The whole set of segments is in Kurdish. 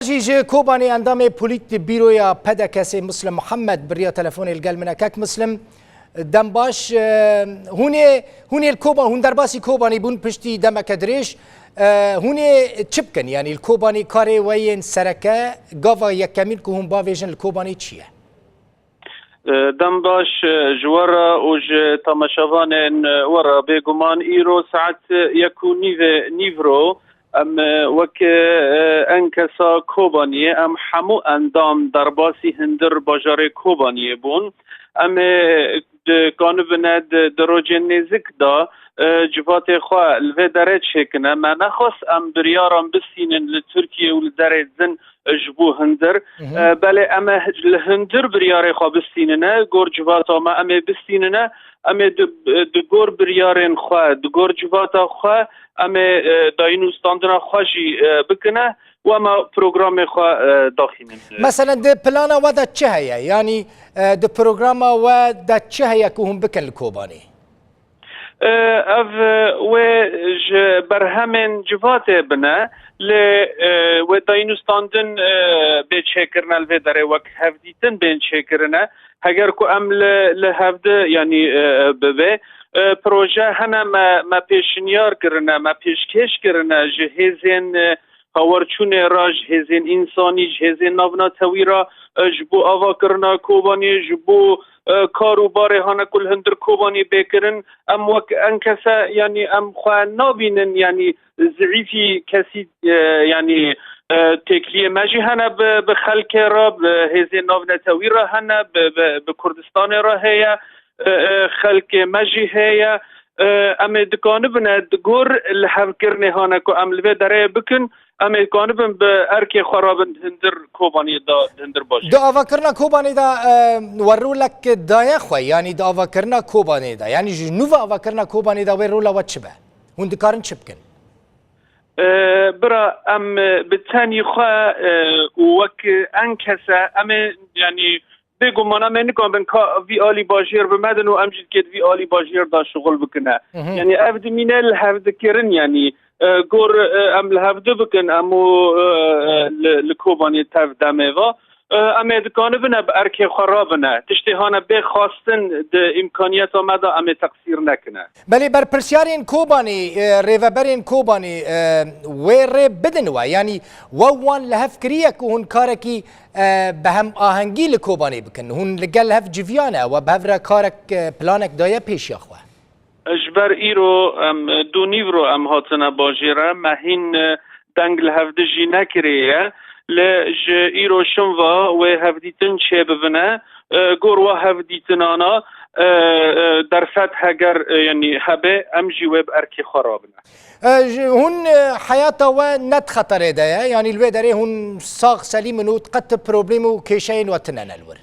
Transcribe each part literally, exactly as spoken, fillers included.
Jî ji Kobanê endamê Polîtbîroya P D K S'ê Muslim Muhammed bi riya telefonê li gel min e. Kek Muslim, dem baş. E, hûn ê, hûn ê li Koban, hûn derbasî Kobanê bûn piştî demeke dirêj. E, hûn ê çi bikin? Yanî li Kobanê karê we yên sereke, gava yekemîn ku hûn bavêjin li Kobanê çi ye? E, dem baş, e, ji we re û ji temaşevanên, e, we re. Bêguman îro saet yek û nîvê nîvro em, e, wek, e, enkesa Kobaniyê, em hemû endam derbasî hundir bajarê Kobaniyê bûn. Em ê dikanibine di, di rojên nêzik de, e, civatê xwe li vê derê çêkine. Me nexwest em biryaran bistînin li Tirkiye û li derê din ji bo hundir. E, belê em ê li hundir biryarê xwe bistînine, gor civata me em ê bistînine, em ê di, di gor biryarên xwe, di gor civata xwe em ê, e, dayîn û standina xwe jî, e, bikine û em ê programê xwe, e, daxînin. Meselen di plana we de çi heye? Yanî, e, di programa we de çi heye ku hûn bikin li Kobanê? E, ev, e, wê ji berhemên civatê bine, lê, e, wê dayîn û standin, e, bê çêkirine li vê derê wek hevdîtin bên çêkirine. Heger ku em li, li hevdi, yanî, e, bibe, e, proje hene me, me pêşinyar kirine, me pêşkêş kirine ji hêzên, e, hawerçûnê re, ji hêzên însanî, ji hêzên navnetewî re, e, ji bo avakirina Kobaniyê, ji bo, e, kar û barê hane ku li hundir Kobaniyê bê kirin. Em wek enkese, yanî em xwe nabînin, yanî zîîfî kesî, e, yanî, e, têkiliyê me jî hene bi, bi xelkê re, bi hêzên navnetewî re hene, bi, bi, bi Kurdistanê re heye, e, e, xelkê me jî heye. E, em ê dikanibine di gor li hevkirinê hane ku em li vê derê bikin, em ê dikanibin bi erkê xwe rabin hundir Kobaniyê de, hundir baş. Di avakirina Kobanê de, e, we rolek daye xwe, yanî di avakirina Kobanê de, yanî ji nû ve avakirina Kobanê de wê rola we çi be? Hûn dikarin çi bikin? E, bira, em, e, bi tenî xwe, e, û wek enkese em ê, yanî, bêguman em ê nikanibin ka vî alî bajêr bi me din û em jî dikê di vî alî bajêr de şixul bikine. Yanî ev dimîne li hevdikirin, yanî, e, gor, e, em li hevdi bikin, em û, e, e, li, li Kobanê tev demê ve. E, em ê dikanibine bi erkê xwe rabine. Tiştê hane bê xwestin di îmkaniyeta me de em ê teqsîr nekine. Belê berpirsiyarên Kobanê, e, rêveberên Kobanê, e, wê rê bidin we. Yanî we wan li hev kiriye ku hûn karekî, e, bi hem ahengî li Kobanê bikin. Hûn li gel hev civiyane, we bi hev re karek, e, planek daye pêşiya xwe. Ji ber îro em, du nîvro em hatine bajêre, me hîn, e, deng li hevdi jî nekiriye. Lê ji îro şinva wê hevdîtin çêbibine, e, gor wa hevdîtinana, e, e, derfet heger, e, yanî hebe, em jî wê bi erkê xwe rabine. E, ji, hûn, e, heyata we ne di xeterê de ye, yanî li wê derê hûn sax selîm in û qet problem û kêşeyên we tine ne li wir?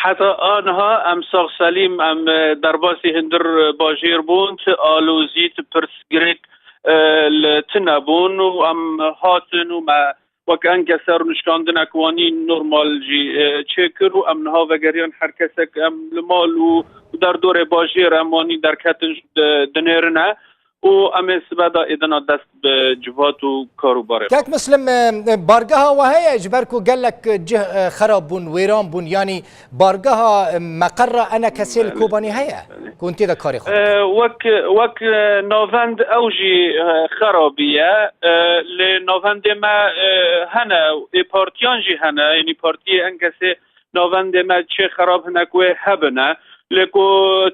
Heta aniha em sax selîm, em, e, derbasî hundir bajêr bûn, ti alozî, ti pirsgirêk, e, li tine bûn û em hatin û me wek enkese rûnişkandinek wanî normal jî, e, çêkir û em niha vegeriyan her kesek em li mal û derdorê bajêr em wanî derketin, e, dinêrine. Û em ê sibe de êdina dest bi civat û kar û barê xwe. Kek Muslim, e, bargeha we heye, ji ber ku gelek cih, e, xerab bûn, wêran bûn, yanî bargeha, e, meqera enekesê li Kobanê heye? Ku hûn tê de karê xwe dikin? E, wek, wek, e, navend ew jî, e, xerabî ye. E, lê navendê me, e, hene, ê partiyan jî hene, yanî partiyê enkesê navendê me çê xerab hinek wê hebine. Lê ku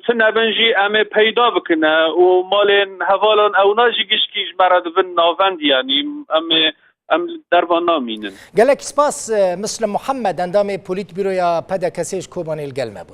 tune bin jî em ê peyda bikine û malên hevalan ewna jî gişkî ji me re dibin navend, yanî em ê, em li derva namînin. Gelek spas, e, Muslim Muhammed, endamê Polîtbîroya P D K S'ê ji Kobanê li gel me bû.